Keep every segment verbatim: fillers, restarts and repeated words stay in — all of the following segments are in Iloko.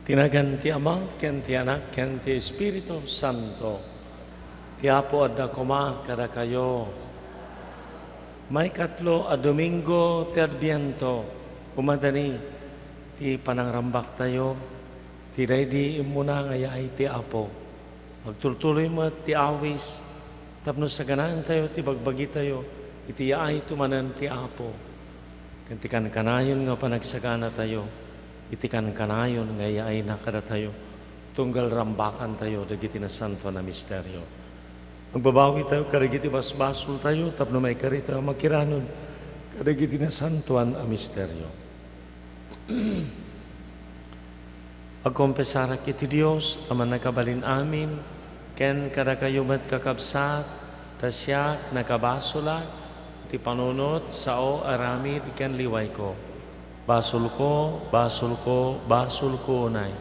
Ti nagan ti Ama, ken ti Anak, ken ti Espiritu Santo. Ti Apo adda koma kadakayo. Maikatlo a Domingo ti Adbiento, umadani ti panangrambaktayo, ti daydi immuna nga yaay ti Apo. Agtultuloy met ti awis tapno saganaentayo ti bagbagitayo iti yaayto manen ti Apo, ken ti kankanayon nga panagsaganatayo iti kankanayon nga yaayna kadatayo, tunggal rambakantayo dagiti nasantoan a misterio. Agbabawitayo kadagiti basbasoltayo tapno maikaritayo a makiranod kadagiti nasantoan a misterio. Agkonfesarak iti Dios a Mannakabalin-amin, ken kadakayo met, kakabsat, ta siak nakabasolak iti panunot, sao, aramid, ken liwayko. Basolko, basolko, basolko unay.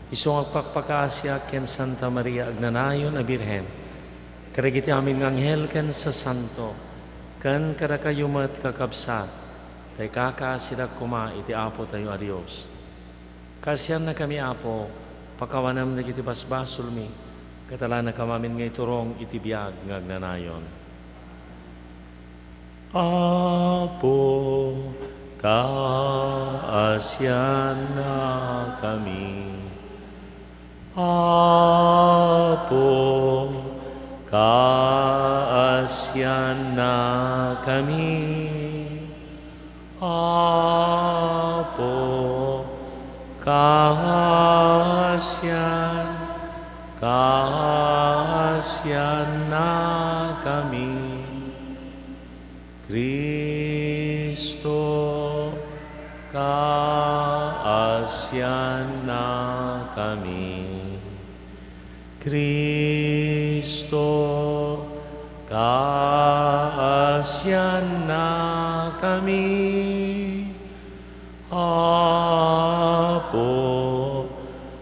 Isu nga agpakpakaasiak ken Santa Maria Agnanayon a Birhen, kadagiti amin nga anghel ken sasanto, ken kadakayo met, kakabsat, ta ikakaasidak koma iti Apotayo a Dios. Kaasiannakami, Apo, pakawanem dagiti basbasolmi, ket alanakam amin nga iturong iti biag nga agnanayon. Apo, kaasiannakami. Apo, kaasiannakami. Apo, kaasian-, kaasiannakami. Kristo, kaasiannakami. Kristo, kaasiannakami. Apo,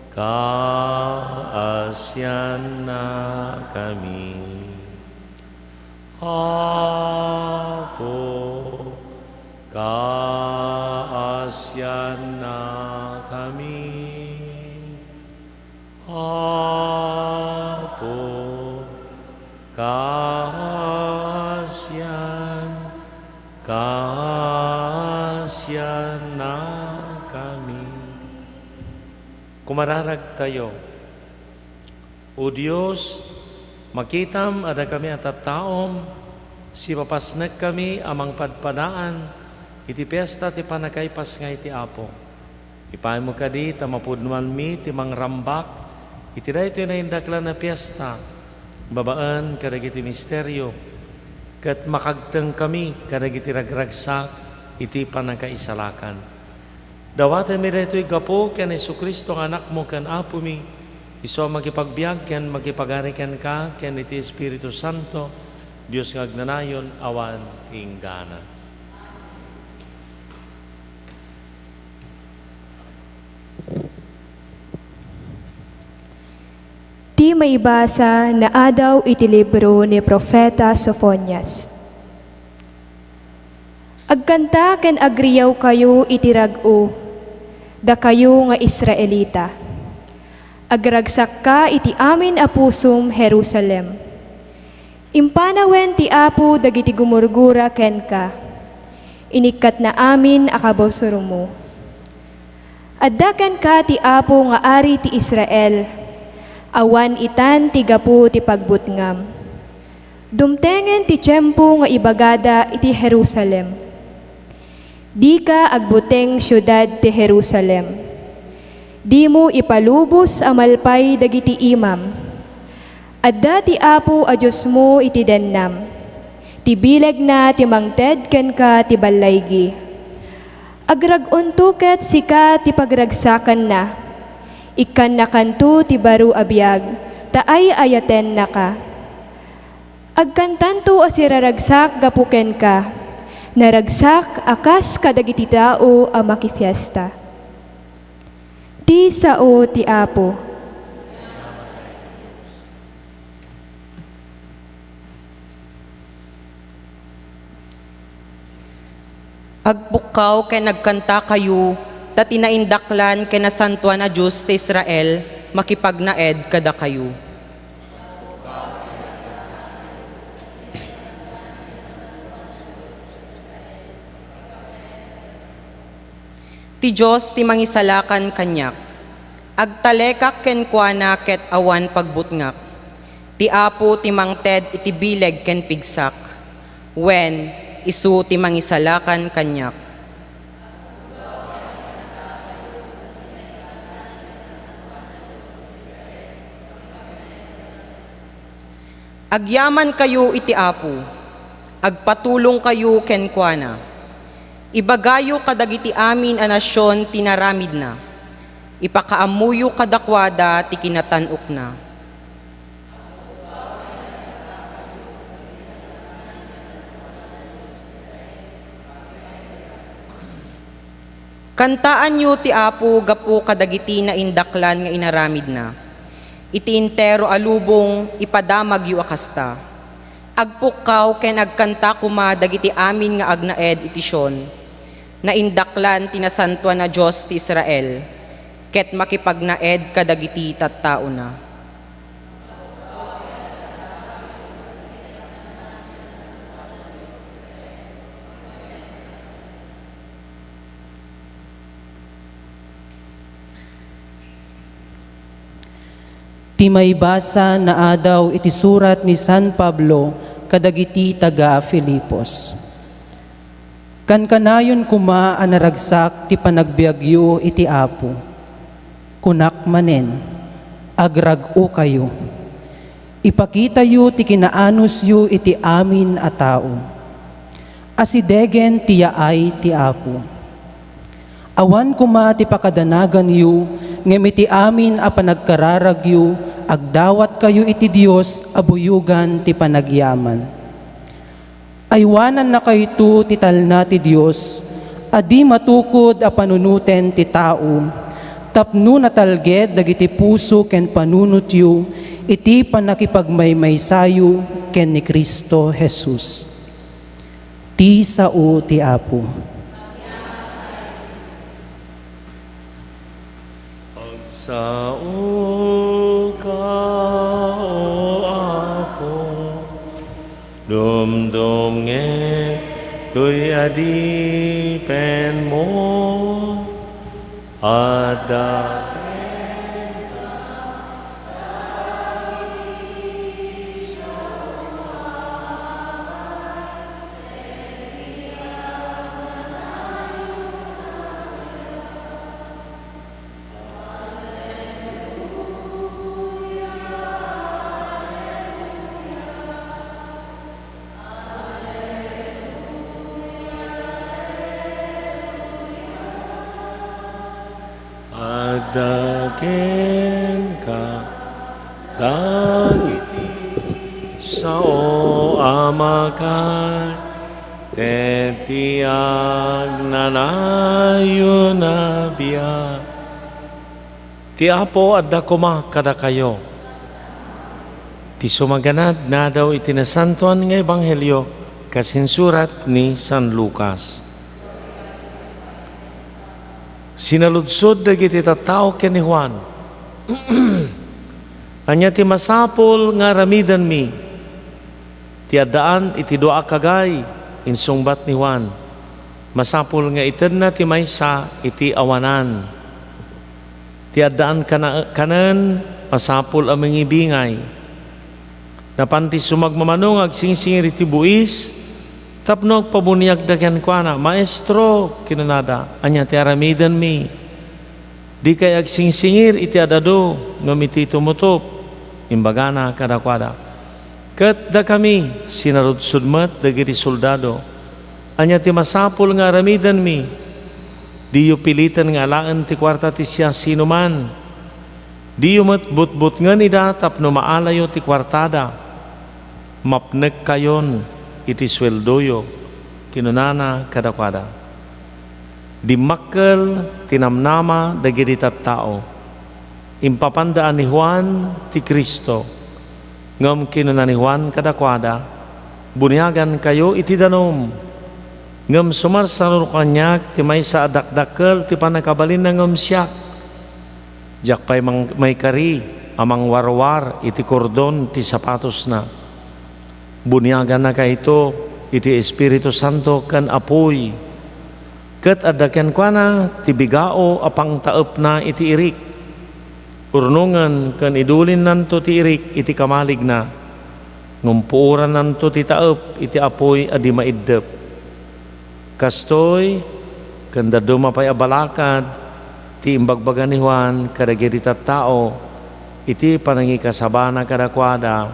kaasiannakami. Apo, kaasiannakami. Apo, kaasian-, kaasiannakami. Kumararagtayo. O Dios, makitam a dakami a tattaom, sipapasnekkami a mangpadpadaan iti fiesta ti pannakaipasngay ti Apo. Ipaaymo kadi ta mapudnoanmi ti mangrambak iti daytoy naindaklan a fiesta babaen kadagiti misterio, ket makagtengkami kadagiti ragragsak iti pannakaisalakan. Dawatenmi daytoy gapu ken Jesu-Cristo nga Anakmo ken Apomi, isu a makipagbiag ken makipagari kenka ken iti Espiritu Santo, Dios nga agnanayon awan ti inggana. Ti maibasa naadaw iti libro ni Profeta Sofonias. Agkanta ken agriyawkayo iti rag-o, dakayo nga Israelita. Agragsakka iti amin a pusom, Jerusalem. Impanawen ti Apo dagiti gumurgura kenka. Inikkatna amin a kabusormo. Adda kenka ti Apo nga Ari ti Israel, awan itan ti gapu ti pagbutngam. Dumtengen ti tiempo nga ibagada iti Jerusalem. Dika agbuteng, siudad ti Jerusalem. Dimo ipalubos a malpay dagiti imam. Adda ti Apo a Diosmo iti dennam. Ti bilegna ti mangted kenka ti ballaygi. Agrag-onto ket sika ti pagragsakanna. Ikkannakanto ti baro a biag, ta ay-ayatennaka. Agkantanto a siraragsak gapu kenka, naragsak a kas kadagiti tao a makifiesta. Ti sao ti Apo. Agpukkaw ken agkantakayo Ta ti naindaklan ken nasantoan a Dios ti Israel makipagnaed kadakayo. Ti Dios ti mangisalakan kaniak. Agtalekak kenkuana ket awan pagbutngak. Ti Apo ti mangted iti bileg ken pigsak. Wen, isu ti mangisalakan kaniak. Agyamankayo iti Apo. Agpatulongkayo kenkuana. Ibagayo kadagiti amin a nasion ti naramidna. Ipakaammoyo kadakuada ti kinatan-okna. Kantaanyo ti Apo gapu kadagiti naindaklan nga inaramidna. Iti entero a lubong, ipadamagyo a kasta. Agpukkaw ken agkanta koma dagiti amin nga agnaed iti Sion. Naindaklan ti Nasantoan a Dios ti Israel, ket makipagnaed kadagiti tattaona. Ti maibasa naadaw iti surat ni San Pablo kadagiti taga-Filipos. Kankanayon koma a naragsak ti panagbiagyo iti Apo. Kunak manen, agrag-okayo. Ipakitayo ti kinaanusyo iti amin a tao. Asidegen ti yaay ti Apo. Awan koma ti pakadanaganyo, ngem iti amin a panagkararagyo, agdawatkayo iti Dios a buyogan ti panagyaman. Aywanannakayto ti talna ti Dios a di matukod a panunoten ti tao, tapno natalged dagiti puso ken panunotyo iti pannakipagmaymaysayo ken ni Cristo Jesus. Ti sao ti Apo. Agsaoka, O Apo, dumdumngeg toy adipenmo, adda Adda kenka dagiti sao a makaited ti agnanayon a biag. Ti Apo adda koma kadakayo. Ti sumaganad nadaw iti Nasantoan nga Ebanghelio kas insurat ni San Lucas. Sinaludsod dagiti tattao ken ni Juan, "Ania ti masapul nga aramidenmi?" "Ti addaan iti dua a kagay," insungbat ni Juan, "masapul nga itedna ti maysa iti awanan. Ti addaan kana-, kanen, masapul a mangibingay." Napan ti sumagmamano nga agsingsingir iti buis tapno agpabuniagda kenkuana. "Maestro," kinunada, "ania ti aramidenmi?" "Dikay agsingsingir iti ad-adu, ngem iti tumutop," imbagana kadakuada. Ket dakami, sinarudsod met dagiti soldado, "Ania ti masapul nga aramidenmi? Diyo piliten nga alaen ti kuarta ti siasinoman. Diyo met butbutngen ida tapno maalayo ti kuartada. Mapnekkayon iti sueldoyo," kinunana kadakuada. Dimmakkel ti namnama dagiti tattao. Impapanda a ni Juan ti Cristo. Ngem kinuna ni Juan kadakuada, "Buniagankayo iti danum. Ngem sumarsaruno kaniak ti maysa a dakdakkel ti pannakabalinna ngem siak, diak pay mang-, maikari a mangwarwar iti kordon ti sapatosna. Buniagannakayto iti Espiritu Santo ken apuy, ket adda kenkuana ti bigao a pangtaepna iti irik. Urnongen ken idulinnanto ti irik iti kamaligna, ngem puorannanto ti taep iti apuy a di maiddep. Kastoy, ken dadduma pay a balakad ti imbagbaga ni Juan kadagiti tattao iti panangikasabana kadakuada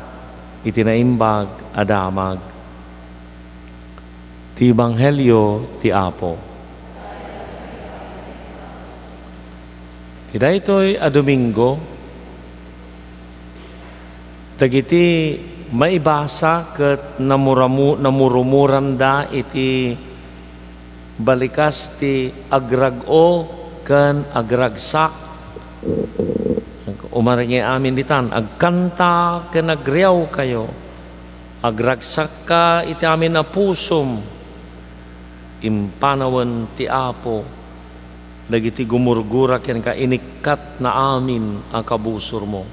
iti Naimbag a Damag. Ti Ebanghelio ti Apo. Ti daytoy a Domingo, dagiti maibasa ket namuramu-, namurumuranda iti balikas ti agrag-o ken agragsak. Umarengay amin ditan, agkanta ken agriawkayo. Agragsakka iti amin a pusom. Impanawen ti Apo dagiti gumurgura kenka, inikkatna amin a kabusormo.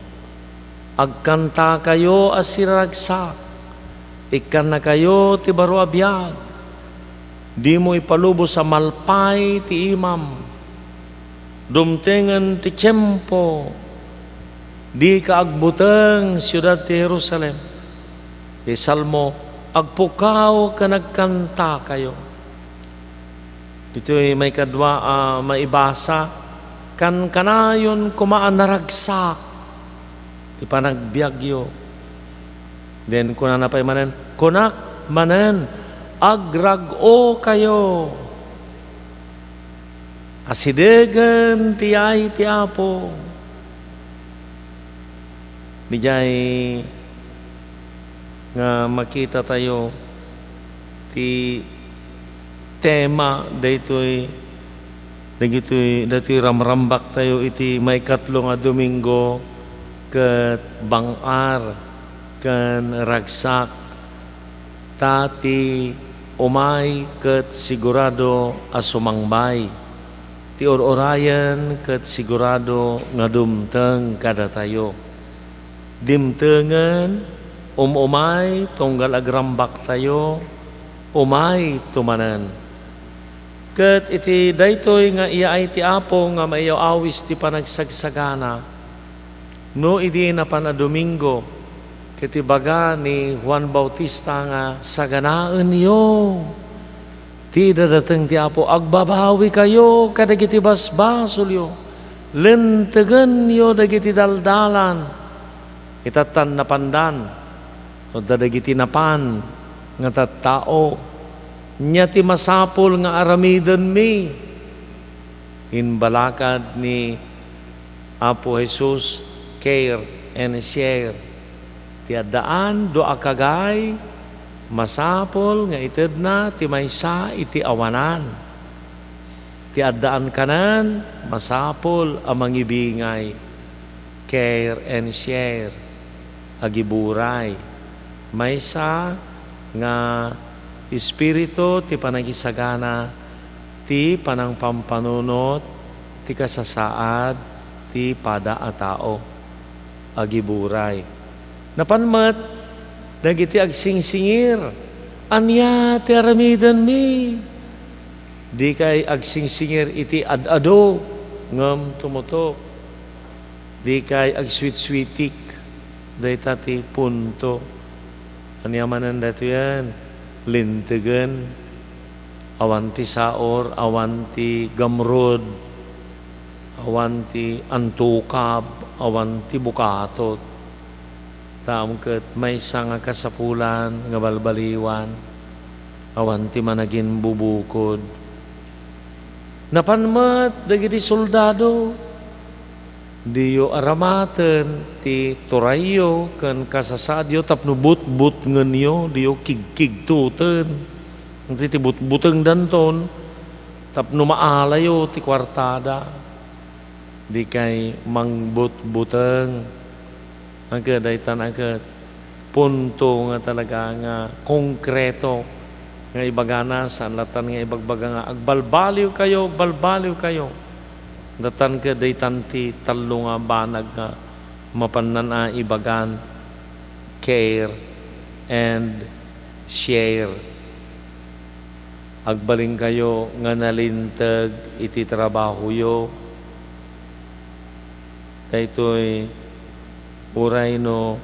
Agkantakayo a siraragsak, ikkannakayo ti baro a biag. Dimo ipalubos a malpay ti imam. Dumtengen ti tiempo. Dika agbuteng, siudad ti Jerusalem. Ti Salmo, agpukaw ken agkantakayo. Ditoy maikadua a maibasa, kankanayon koma a naragsak ti panagbiagyo. Then, kunana pay manen, kunak manen, agrag-okayo. Asidegen ti yaay ti Apo. Diay nga makitatayo ti tema daytoy, dagitoy, daytoy ramrambaktayo iti maikatlo nga Domingo ket bang-ar ken ragsak. Ta ti umay ket sigurado a sumangbay. Ti ur-urayen ket sigurado nga dumteng kadatayo. Dimtengen, um-umay, tunggal agrambaktayo, umayto manen. Ket iti daytoy nga iyaay ti Apo nga maiaw-awis ti panagsagsagana, no idi napan a Domingo, ket ibaga ni Juan Bautista nga, "Saganaenyo ti idadateng ti Apo, agbabawikayo kadagiti basbasolyo, lentegenyo dagiti daldalan." Ita tan napandan, no, dagiti napan nga tattao. Ania ti masapul nga aramidenmi? Imbalakad ni Apo Jesus, care and share. Ti addaan, dua a kagay, masapul nga itedna ti maysa iti awanan. Ti addaan kanen, masapul a mangibingay, care and share, agiburay. Maysa nga espiritu ti panagisagana, ti panangpampanunot, ti kasasaad, ti pada a tao. Agiburay. Napan met dagiti agsingsingir, "Ania ti aramidenmi?" Dikay agsingsingir iti ad-adu, ngem tumutok. Dikay agsuitssuitik, dayta ti punto. Ania manen daytoyen? Lintegen. Awan ti saor, awan ti gamrud, awan ti antukab, awan ti bukatot. Taem ket maysa nga kasapulan nga balbaliwan, awan ti managinbubukod. Napan met dagiti soldado, diyo aramaten ti turayyo ken kasasaadyo tapno butbutngenyo, diyo kigkigtoten. Iti ti butbutengdanton tapno maalayo ti kuartada. Dikay mangbutbuteng. Ket daytan a ket punto nga talaga nga konkreto. nga ibagana, saan latta nga ibagbaga nga, "Agbalbaliwkayo, agbalbaliwkayo." Datan ket daytan ti tallo nga banag nga mapannan a ibagan, care and share. Agbalinkayo nga nalinteg iti trabahoyo. Daytoy, uray no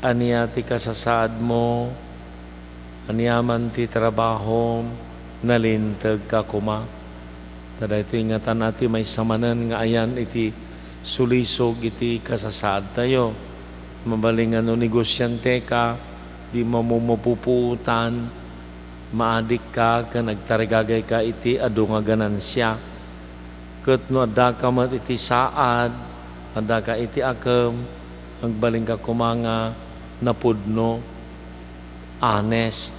ania ti kasasaadmo, ania man ti trabahom, nalinteg ka koma. Ta daytoy nga tan-, ti maysa manen nga ayan iti sulisog iti kasasaadtayo. Mabalin nga no negosiante ka, di mo mapupuotan, maadikka ken agtarigagayka iti adu nga ganansia. Ket no addaka met iti saad, addaka iti akem, agbalinka koma nga napudno, honest.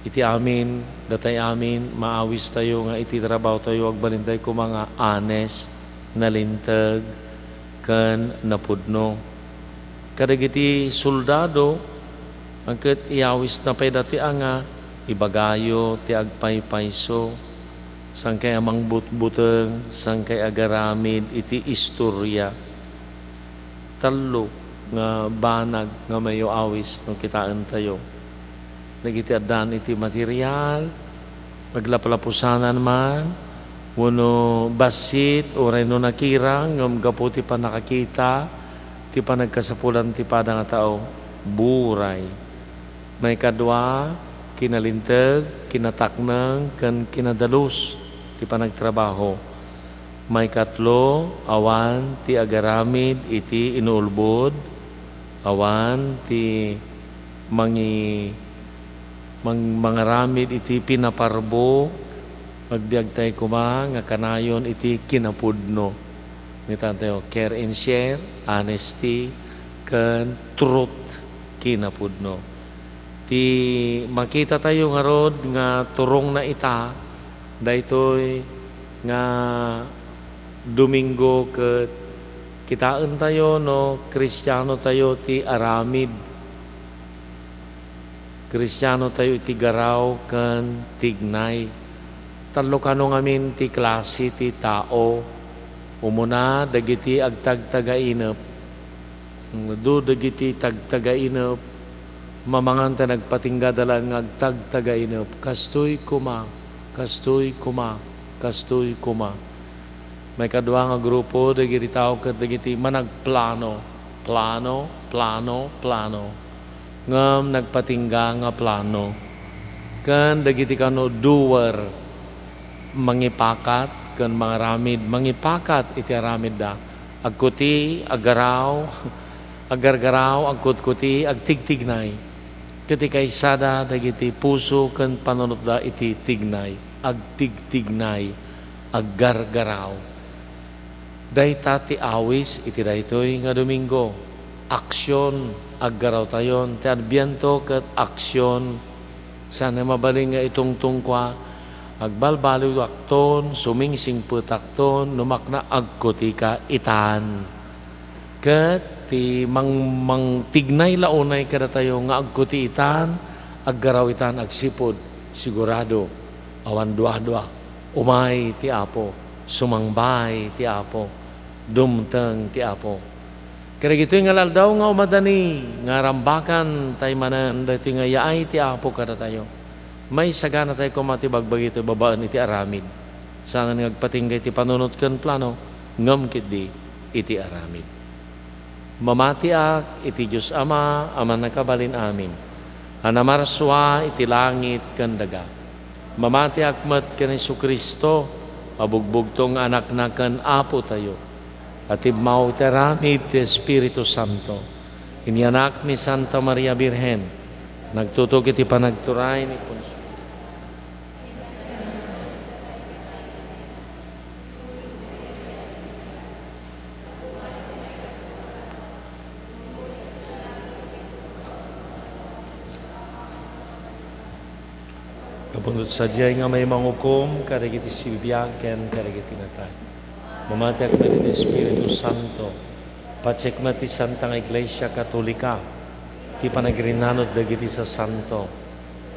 Iti amin, datay amin, maawistayo nga iti trabahotayo, agbalintay koma nga honest, nalinteg, ken napudno. Kadagiti soldado, ket iyawisna pay datoy a nga ibagayo ti agpaypayso, saan kay a mangbutbuteng, saan kay agaramid iti istoria. Tallo nga banag nga mayo awis no kitaentayo. Dagiti addaan iti material, aglaplapusanan man, wenno bassit, uray no nakirang, ngem gapu ti pannakakita, ti panagkasapulan ti pada nga tao, buray. Maikadua, kinalinteg, kinatakneng, ken kinadalus ti panagtrabaho. Maikatlo, awan ti agaramid iti inuulbod, awan ti mangi-, mang-, mangaramid iti pinaparbo, agbiagtay koma nga kanayon iti kinapudno. Ngataentayo, care and share, honesty, ken truth, kinapudno. Ti makitatayo ngarud nga turongna ita, daytoy nga Domingo ket kitaentayo no Kristianotayo ti aramid. Kristianotayo iti garaw ken tignay. Tallo kano ngamin ti klase ti tao. Umuna, dagiti agtagtagainep. Adu dagiti tagtagainep, mamanganta nagpatinggada laeng nga agtagtagainep. Kastoy koma, kastoy koma, kastoy koma. Maikadua nga grupo, dagiti tao ket dagiti managplano. Plano, plano, plano. Ngem nagpatingga nga plano. Ken dagiti kano doer, mangipakat ken mangaramid, mangipakat iti aramidda. Agkuti, aggaraw, aggargaraw, agkutkuti, agtigtignay. Ket ikaysada dagiti puso ken panunotda iti tignay, agtigtignay, aggargaraw. Dayta ti awis iti daytoy nga Domingo. Aksion, aggarawtayon. Ti Adbiento ket aksion. Saan a mabalin nga itungtongkua, agbalbaliwakton, sumingsingpetakton, no makna agkutika itan. Ket ti mang-, mangtignay la unay kadatayo nga agkuti itan, aggaraw itan agsipud, sigurado, awan duadua. Umay ti Apo, sumangbay ti Apo, dumteng ti Apo. Kadagitoy nga aldaw nga umadani, nga rambakan tay manen daytoy nga yaay ti Apo kadatayo. Maisaganatay koma ti bagbagi iti babaen iti aramid. Saan nga agpatingga iti panunot ken plano, ngem ketdi iti aramid. Mamatiak iti Dios Ama a Mannakabalin-amin, a namarsua iti langit ken daga. Mamatiak met ken Jesu-Cristo a bugbugtong nga Anakna ken Apotayo, a timmaw iti aramid ti Espiritu Santo. Inyanak ni Santa Maria Birhen, nagtutok iti panagturay ni Poncio. Kapundot sadiay nga may mangukom kadagiti sibibiag ken kadagiti natay. Mamatiak met iti Espiritu Santo. Patiek met ti Santa nga Iglesia Katolika, ti panagrinanod dagiti sasanto,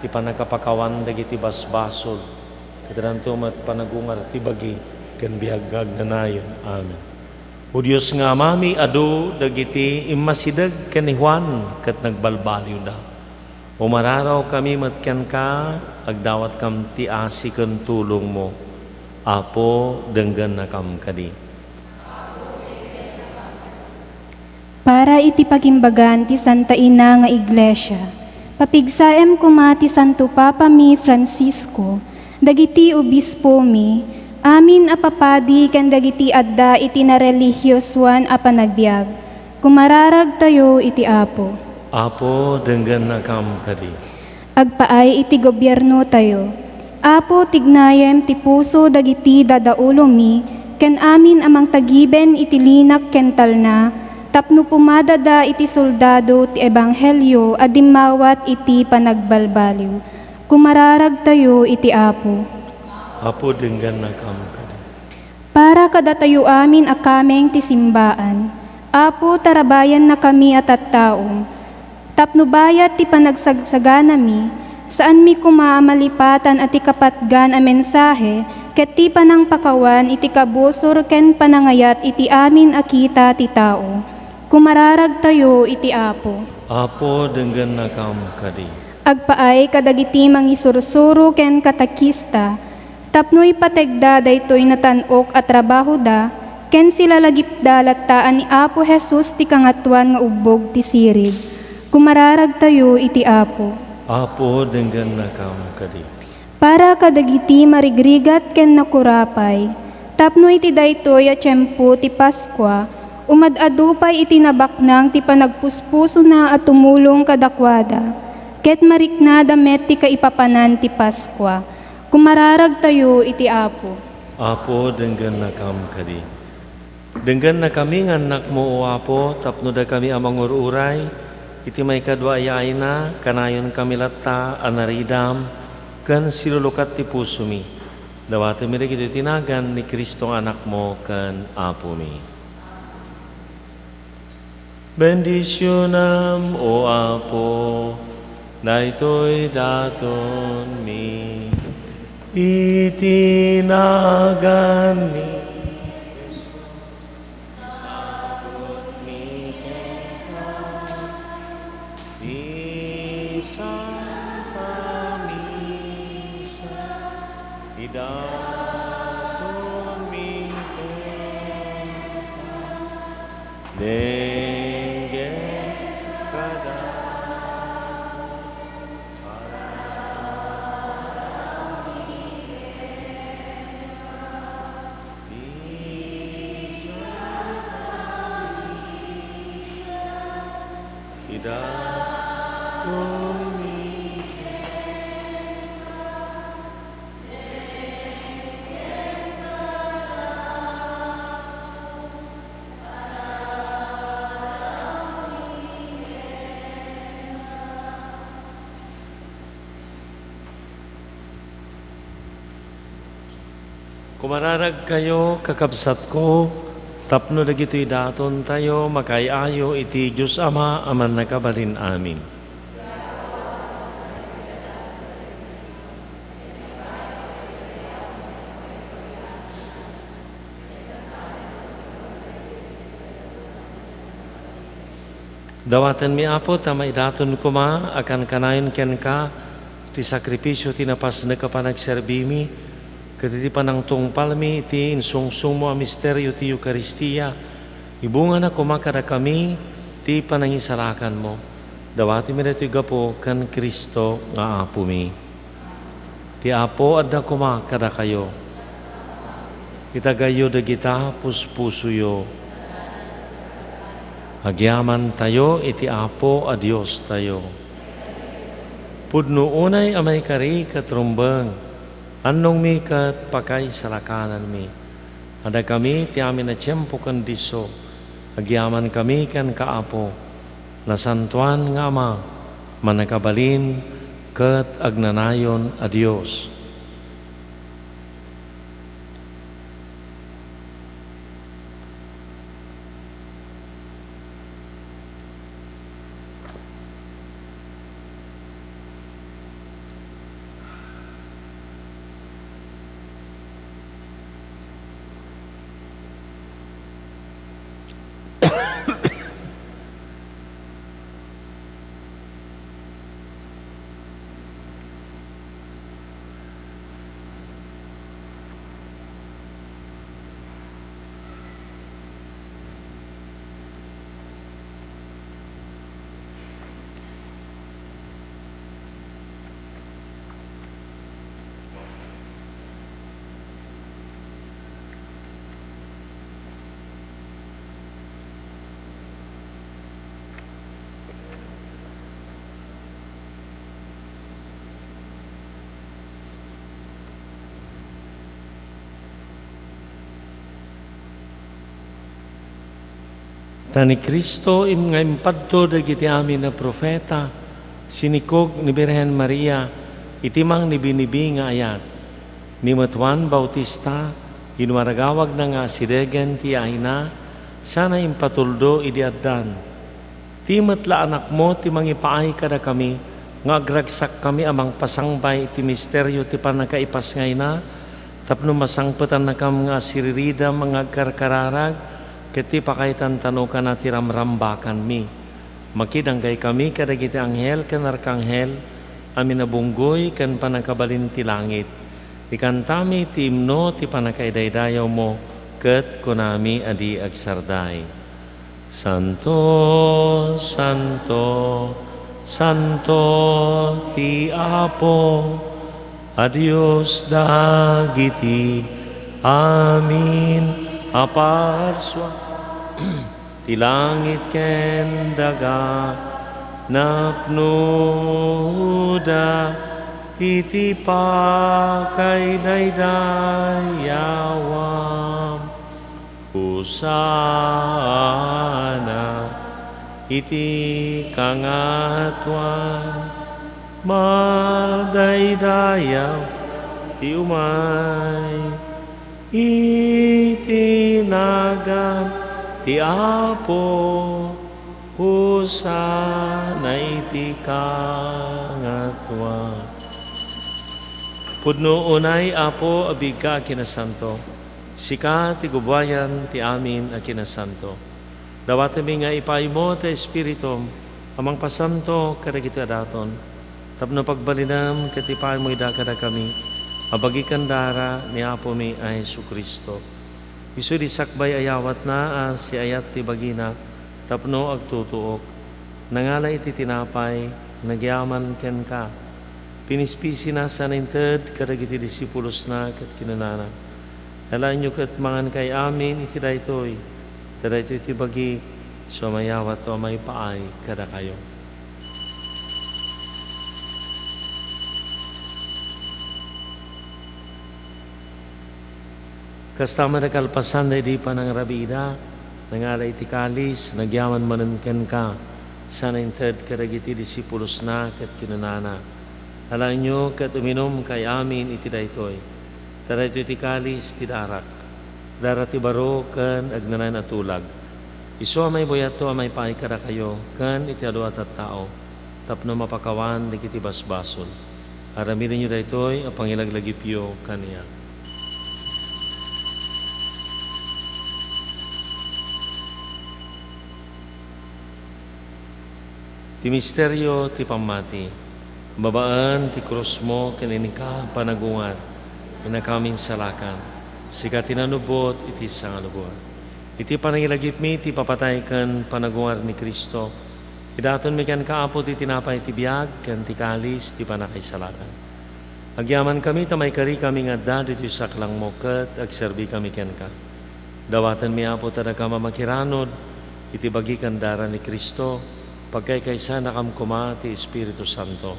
ti pannakapakawan dagiti basbasol, ket adanto met panagungar ti bagi ken biag nga agnanayon. Amen. O Dios nga Amami, adu dagiti immasideg ken ni Juan ket nagbalbaliwda. Umararawkami met kenka, agdawatkam ti asi ken tulongmo. Apo, denggennakam kadi. Para iti pagimbagan ti Santa Ina nga Iglesia, papigsaem koma ti Santo Papami Francisco, dagiti obispomi, amin a papadi ken dagiti adda iti narelihiosoan a panagbiag. Kumararagtayo iti Apo. Apo, denggennakam kadi. Agpaay iti gobiernotayo. Apo, tignayem ti puso dagiti dadaulomi ken amin a mangtagiben iti linak ken talna tapno pumadada iti soldado ti ebanghelio a dimmawat iti panagbalbaliw. Kumararagtayo iti Apo. Apo, denggennakam kadi. Para kadatayo amin a kameng ti simbaan, Apo, tarabbayannakami a tattaom, tapno bayat ti panagsagsaganami, saanmi koma a malipatan a ti kapatgan a mensahe ket ti panangpakawan iti kabusor ken panangayat iti amin a kita ti tao. Kumararagtayo iti Apo. Apo, denggennakam kadi. Agpaay kadagiti mangisursuro ken katekista, tapno ipategda daytoy natan-ok a trabahoda, ken silalagipda latta a ni Apo Jesus ti Kangatoan nga Ubbog ti Sirib. Kumararagtayo iti Apo. Apo, denggennakam kadi. Para kadagiti marigrigat ken nakurapay, tapno iti daytoy a tiempo ti Paskua, umad-adu pay iti nabaknang ti panagpuspusona a tumulong kadakuada, ket mariknada met ti kaipapanan ti Paskua. Kumararagtayo iti Apo. Apo, denggennakam kadi. Denggennakami nga annakmo, O Apo, tapno dakami a mangur-uray iti maikadua a yaayna, kanayonkami latta a naridam ken silulukat ti pusomi. Dawatenmi dagitoy iti nagan ni Cristo nga Anakmo ken Apomi. Bendisionam, O Apo, daytoy datonmi. Iti nagan ni Jesus, isaputmi kenka ti Santa Misa, idatonmi kenka. Denggen kada ida kumi. Kumararagkayo, kakabsatko, tapno dagitoy datontayo makaay-ayo iti Dios Ama a Mannakabalin-amin. Dawatenmi, Apo, ta maidaton koma a kankanayon kenka ti sakrifisio ti napasnek a panagserbimi, ket iti panangtungpalmi iti insungsongmo a misterio ti Eukaristia, ibungana koma kadakami ti panangisalakanmo. Dawatenmi daytoy gapu ken Cristo nga Apomi. Ti Apo adda koma kadakayo. Itagayyo dagita puspusoyo. Agyamantayo iti Apo a Diostayo. Pudno unay a maikari ket rumbeng, annongmi ket pakaisalakananmi. Adda kami ti amin a tiempo ken disso. Agyamankami kenka, Apo, Nasantoan nga Ama, Mannakabalin ket agnanayon a Dios. Ta ni Cristo im-, nga impadto dagiti amin a profeta, sinikog ni Birhen Maria iti mangnibinibi nga ayat. Ni met Juan Bautista, inwaragawagna nga asidegen ti yaayna, sana impatuldo idi addan. Ti met la Anakmo ti mangipaay kadakami nga agragsakkami a mangpasangbay iti misterio ti pannakaipasngayna, tapno masangpetannakam nga asiriridam nga agkarkararag ket ti pakaitan-tanokana ti ramrambakanmi. Makidanggay kami kadagiti anghel ken arkanghel a minabunggoy ken pannakabalin ti langit. Ikantami ti imno ti pannakaidaydayawmo ket kunami a di agsarday. Santo, santo, santo ti Apo a Dios dagiti amin a parsua. Ti langit ken daga napnoda iti pakaidaydayawan. Hosanna iti kangatoan. Madaydayaw ti umay iti nagan ti Apo. Hosanna iti kangatoan. Pudno unay, Apo, a biigka a kinasanto. Sika ti gubuayan ti amin a kinasanto. Dawatenmi nga ipaaymo ti Espiritum a mangpasanto kadagiti a daton, tapno pagbalinem ket ipaaymo ida kadakami a bagi ken dara ni Apomi a Jesu-Cristo. Isu idi sakbay a yawatna a siayat ti bagina tapno agtutuok, nangala iti tinapay, nagyaman kenka, pinispisina sana inted kadagiti disipulosna ket kinunana, "Alaenyo ket mangankay amin iti daytoy, ta daytoy ti bagik, isu a mayawatto a maipaay kadakayo." Kasta met a kalpasan daydi panangrabiida, nangala iti kalis, nagyaman manen kenka, sana inted kadagiti disipulosna ket kinunana, "Alaenyo ket uminumkay amin iti daytoy, ta daytoy ti kalis ti darak, dara ti baro ken agnanayon a tulag. Isu a maibuyatto a maipaay kadakayo ken iti adu a tattao, tapno mapakawan dagiti basbasol. Aramidenyo daytoy a pangilaglagipyo kaniak." Ti misterio ti pammati. Babaen ti krusmo ken inka panagungar, inakam insalakan, sika ti nanubbot iti sangaluboan. Iti panangilagipmi ti papatay ken panagungar ni Cristo, idatonmi kenka, Apo, ti tinapay ti biag ken ti kalis ti pannakaisalakan. Agyamankami ta maikarikami nga adda ditoy saklangmo ket agserbikami kenka. Dawatenmi, Apo, ta dakam a makiranod iti bagi ken dara ni Cristo, pagkaykaysanakam koma ti Espiritu Santo.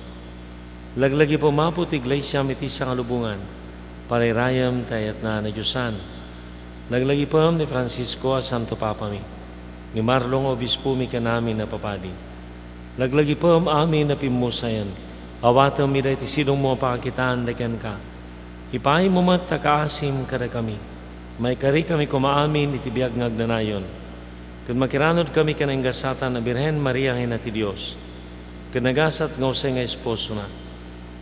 Laglagipem, Apo, ti iglesiam iti sangalubongan, panairayem ti ayatna a nadiosan. Laglagipem ni Francisco a Santo Papami, ni Marlon a Obispomi ken amin a papadi. Laglagipem amin a pimmusayen, awatem ida iti sidongmo a pakakitaan kenka. Ipaaymo met ta kaasim kadakami. Maikarikami koma amin iti biag nga agnanayon. Ket makiranodkami ken nagasatan a Birhen Maria nga Ina ti Dios, ken nagasat nga Jose nga esposona,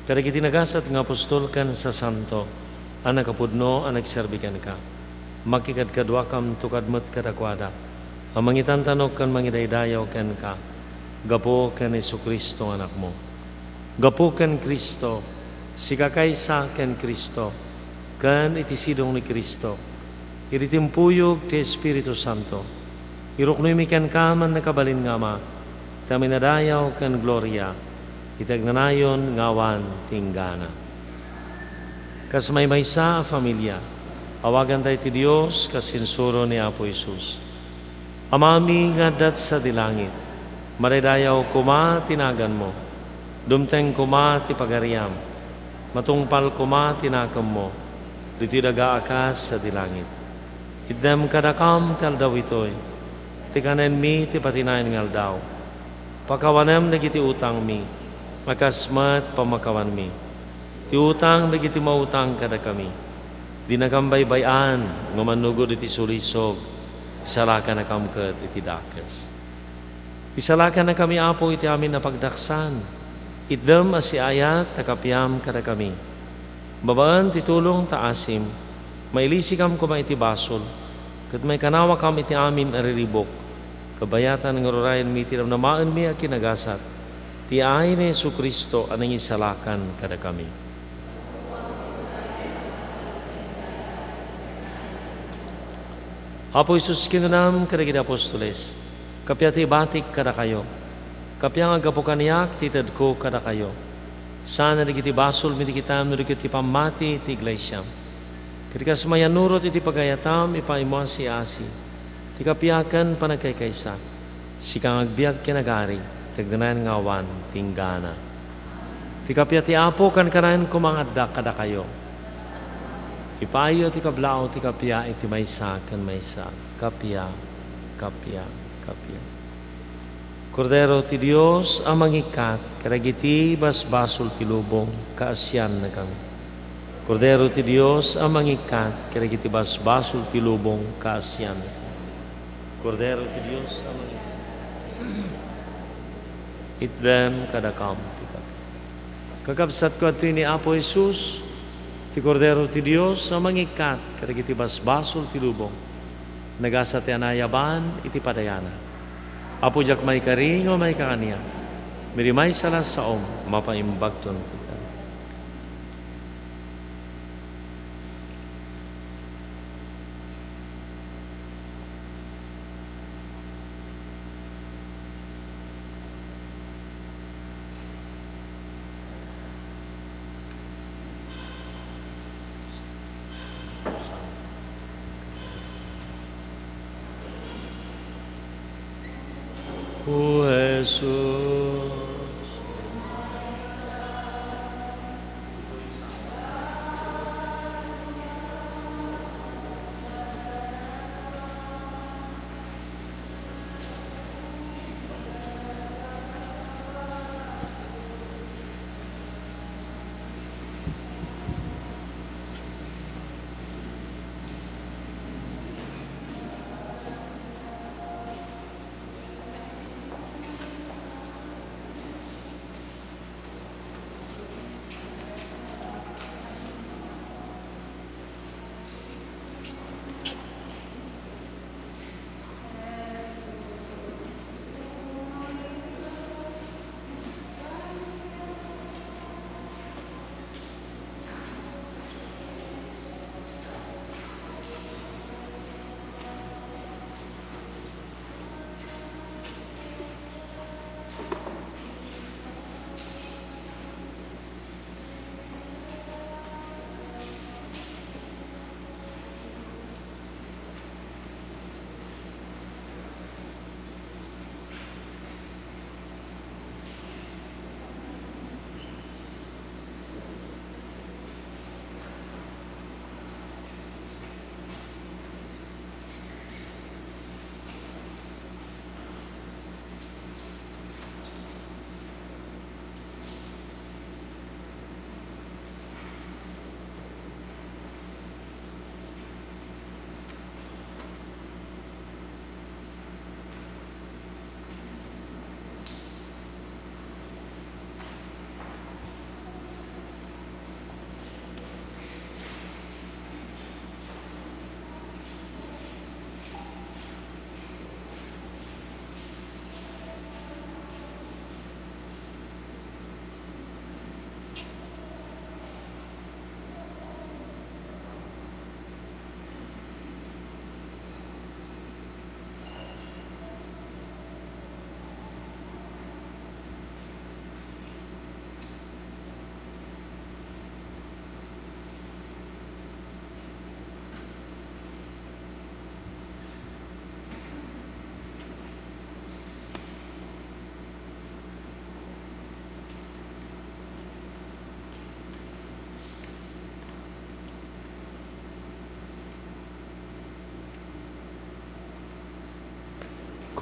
kadagiti nagasat nga apostol ken sasanto a nakapudno a nagserbi kenka. Makikadkaduakam tukad met kadakuada a mangitantanok ken mangidaydayaw kenka gapu ken Jesu-Cristo nga Anakmo. Gapu ken Cristo, sika kaysa ken Cristo, ken iti sidong ni Cristo, iti timpuyog ti Espiritu Santo, iruknoymi kenka, mannakabalin nga Ama, ti amin a dayaw ken gloria, iti agnanayon nga awan ti inggana. Kas maymaysa a familia, awaganta iti Dios kas insuro ni Apo Jesus. Amami nga adda sadi langit, madaydayaw koma ti naganmo. Dumteng koma ti pagariam. Matungpal koma ti nakemmo ditoy daga a kas sadi langit. Itdem kadakam ti aldaw itoy. Ti kanenmi ti patinayan nga aldaw. Pakawanem dagiti utangmi, a kas met pamakawanmi ti utang dagiti mautang kadakami. Dinakam baybay-an, ngem annugod iti sulisog, isalakannakam ket iti dakes. Isalakannakami, Apo, iti amin a pagdaksan. Itdem a siaayat ta kapiam kadakami. Babaen ti tulong ta asim, mailisikam koma iti basol, ket maikanawakam iti amin a riribuk, kabayatan nga ururayenmi ti namnamaenmi a kinagasat, ti yaay ni Jesu-Cristo a nangisalakan kadakami. Apo Jesus, kinunam kadagiti apostoles, "Kappia ti ibatik kadakayo. Kappia nga aggapu kaniak ti itedko kadakayo. Saan a dagiti basolmi ti kitaem no di ket ti pammati ti iglesiam. Ket kas mayannurot iti pagayatam, ipaaymo a siasi ti kappia ken panagkaykaysa. Sika nga agbiag ken agari, ti agnanayon nga awan ti inggana." Ti kappia ti Apo, kankanayon koma nga adda kadakayo. Ipaayo ti kablaaw ti kappia iti maysa ken maysa. Kappia, kappia, kappia. Kordero ti Dios a mangikkat kadagiti basbasol ti lubong, kaasiannakami. Kordero ti Dios a mangikkat kadagiti basbasol ti lubong, kaasiannakami. Kordero ti Dios a mangikkat. Itdem kadakam ti kappia. Kakabsatko, adtoy ni Apo Jesus, ti Kordero ti Dios a mangikkat kadagiti basbasol ti lubong. Nagasat ti anayaban iti padayana. Apo, diak maikari nga maikakaniak. Idi maysa la saom, mapaimbagton ti kari. O Jesus.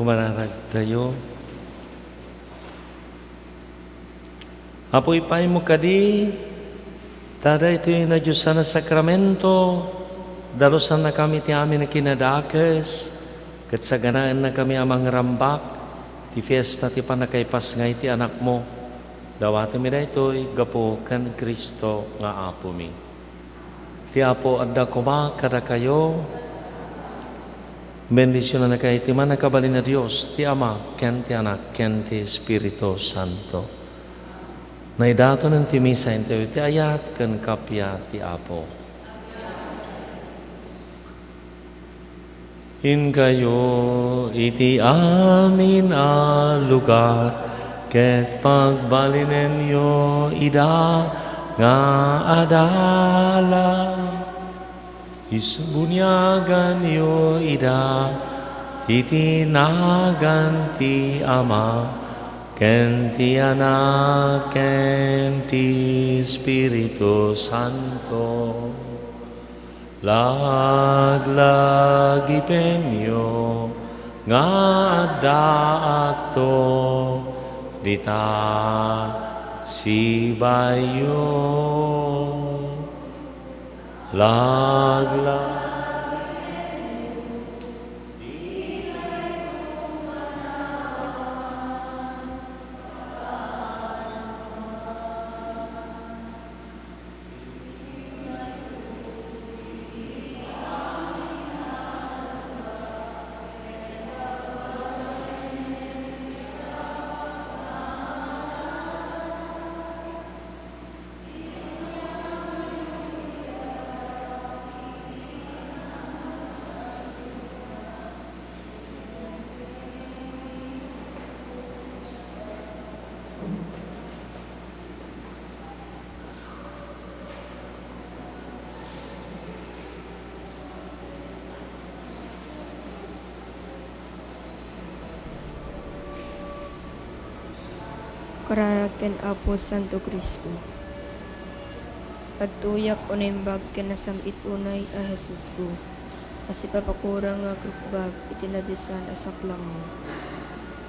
Mangaragtayo. Apo, ipaaymo kadi ta daytoy nadiosan a sakramento, dalusannakami ti amin a kinadakes, ket saganaennakami a mangrambak ti fiesta ti pannakaipasngay ti Anakmo. Dawatenmi daytoy gapu ken Cristo nga Apomi. Ti Apo adda koma kadakayo. Bendisionannakay ti Mannakabalin a Dios, ti Ama, ken ti Anak, ken ti Espiritu Santo. Naidatonen ti misa, intayo ti ayat ken kappia ti Apo. Inkayo iti amin a lugar, ket pagbalinenyo ida nga adala. Isubuniaganyo ida iti nagan ti Ama, ken ti Anak, ken ti Espiritu Santo. Laglagipenyo nga addaakto dita sibayyo. Laglag- Kararag ken Apo Santo Cristo. Agtuyak o naimbag ken nasam-it unay a Jesusko, a sipapakurang nga agrukbab iti nadiosan a saklammo.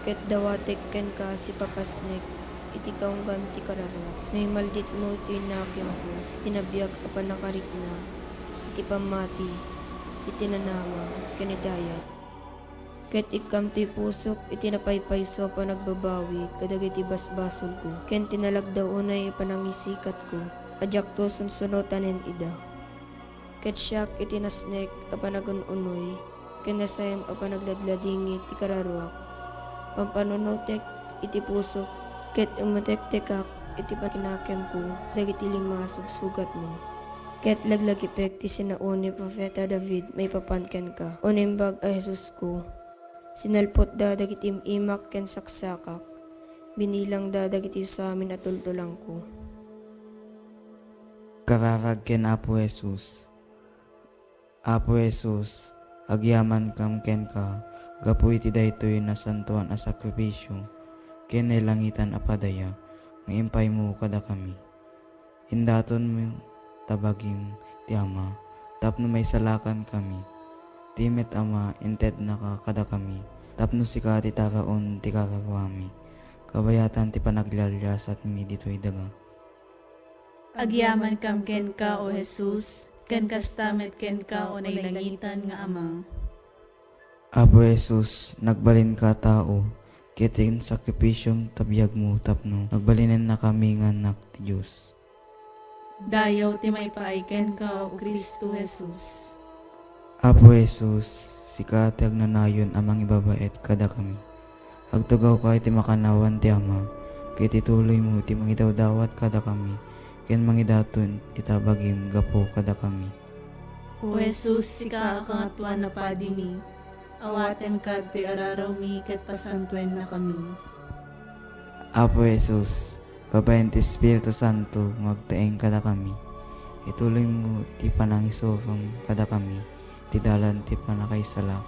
Ket dawatek kenka a sipapasnek iti kaunggan ti kararuak. No imalditmo iti nakemko, iti nabiag a pannakarikna, iti pammati, iti nanama, ken idayat. Ket ikkam ti pusok iti napaypayso a panagbabawi kadagiti basbasolko, ken tinalagda unay a panangisikatko a diakto sunsunotanen ida. Ket siak iti nasnek a panagun-unoy ken nasaem a panagladladingit ti kararuak. Pampanunotek iti pusok ket umutektekak iti pakinakemko dagiti lima a sugsugatmo. Ket laglagipek ti sinao ni Profeta David maipapan kenka, O Naimbag a Jesusko. Sinalpotda dagiti im-imak ken saksakak. Binilangda dagiti samin a tultulangko. Kararag ken Apo Jesus. Apo Jesus, agyamankam kenka gapu iti daytoy nasantoan a sakrifisio ken nailangitan a padaya nga impaymo kadakami. Indatonmo ta bagim ti Ama tapno maisalakankami. Ti met Ama, intednaka kadakami tapno sika ti taraon ti kararuami, kabayatan ti panaglialiasatmi ditoy daga. Agyamankam kenka, O Jesus, ken kasta met kenka, O nailangitan nga Ama. Apo Jesus, nagbalinka a tao, ket ti sakrifisiom ta biagmo tapno nagbalinennakami nga annak ti Dios. Dayaw ti maipaay kenka, O Cristo Jesus. Apo Jesus, sika ti agnanayon a mangibabaet kadakami. Agtugawka iti makannawan ti Ama, ket ituloymo ti mangidawdawat kadakami, ken mangidaton ita bagim gapu kadakami. O Jesus, sika a Kangatoan a Padimi, awatenka ditoy ararawmi ket pasantuennakami. Apo Jesus, babaen ti Espiritu Santo nga agtaeng kadakami, ituloymo ti panangisurom kadakami ti dalan ti pannakaisala.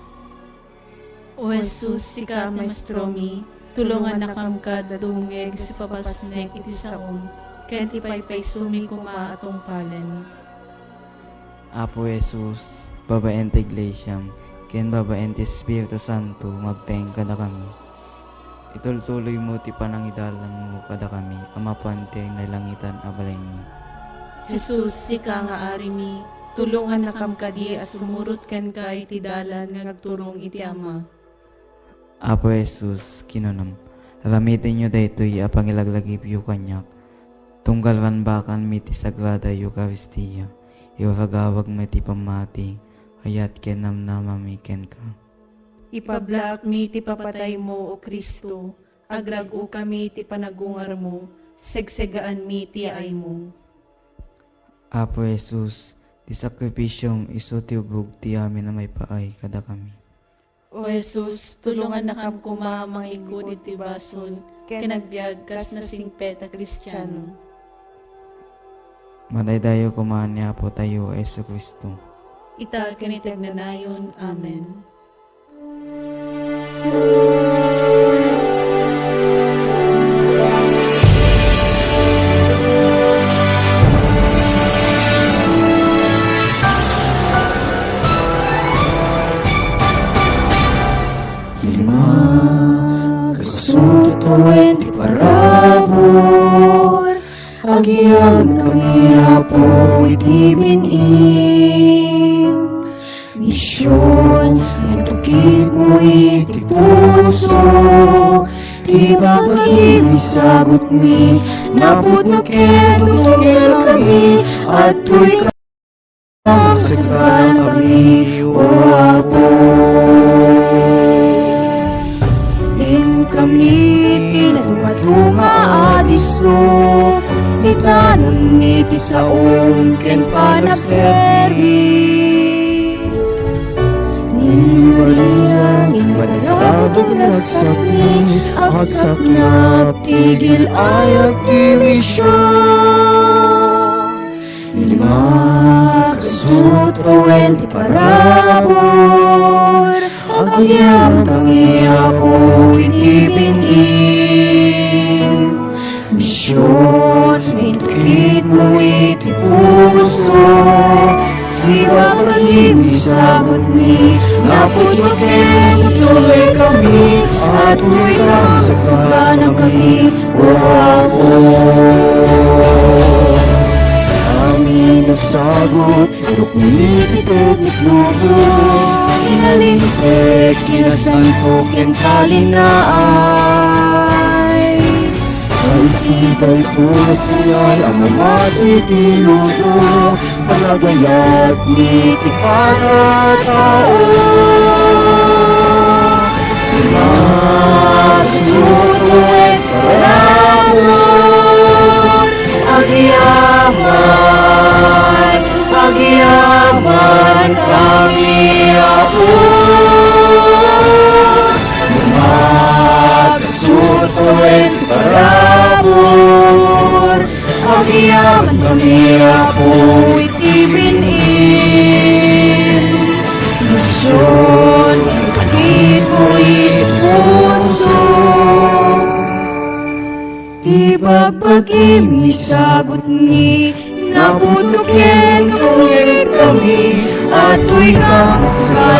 O Jesus, sika ti maestromi, tulongannakam kad dumngeg iti sipapasnek iti saom, ken ti paypaysomi koma a tungpalen. Apo Jesus, babaen ti iglesiam, ken babaen ti Espiritu Santo nga agtaeng kadakami. Itultuloymo ti panangidalanmo kadakami a mapan ti nailangitan a balaymi. Jesus, sika nga Arimi, tulongannakam kadi a sumurot kenka iti dalan nga agturong iti Ama. Apo Jesus, kinunam, aramitenyo daytoy a pangilaglagipyo kaniak. Tunggal banbakanmi ti Sagrada Eukaristia, iwaragawagmi ti pammati, ayat ken namnamami kenka. Ipablaakmi ti papataymo, O Cristo, agrag-okami ti panagungarmo, segsegaanmi ti yaaymo. Apo Jesus, ti sakrifisiom isu ti ubog ti amin a maipaay kadakami. O Jesus, tulongannakam koma a mangikut iti basol ken agbiag kas nasingpet a Kristiano. Madaydayaw koma ni Apotayo a Jesu-Cristo. Ita ken iti agnanayon. Amen. Lima, kasuto wen ti parabur, agyamankami, Apo, iti bin-im. Mision, intukitmo iti puso, ti babagim isagutmi, napudno ket tutugerkami, adtoy ka Magsagana kami, O Apo. Inkami ti natumatuma a disso, itanonmi ti saom ken panagserbi. Ni Maria, ni Maria, nagsakni, agsaknap ti gil-ayat ti mision. Lima, kasuto wen ti parabur, agyamankami, Apo, iti bin-im. Mision, intukitmo iti puso, ti babagim isagutmi, napudno ket tutugerkami, adtoy ka magsagana kami, O Apo. Amin a sagut, iruknomi ti teknik lobo, inalingpet, kinasanto, ken talinaay. Ay, iti daytoy a senyal a mamati ti lobo, panagayat ni ti para tao. Masuto iti parabur, agyaman, agyamankami, Apo. Masuto iti parabur, agyamankami, Apo, iti bin-im. Mision, intukitmo iti puso, ti babagim isagutmi, napudno ket tutugerkami, adtoy ka magsagana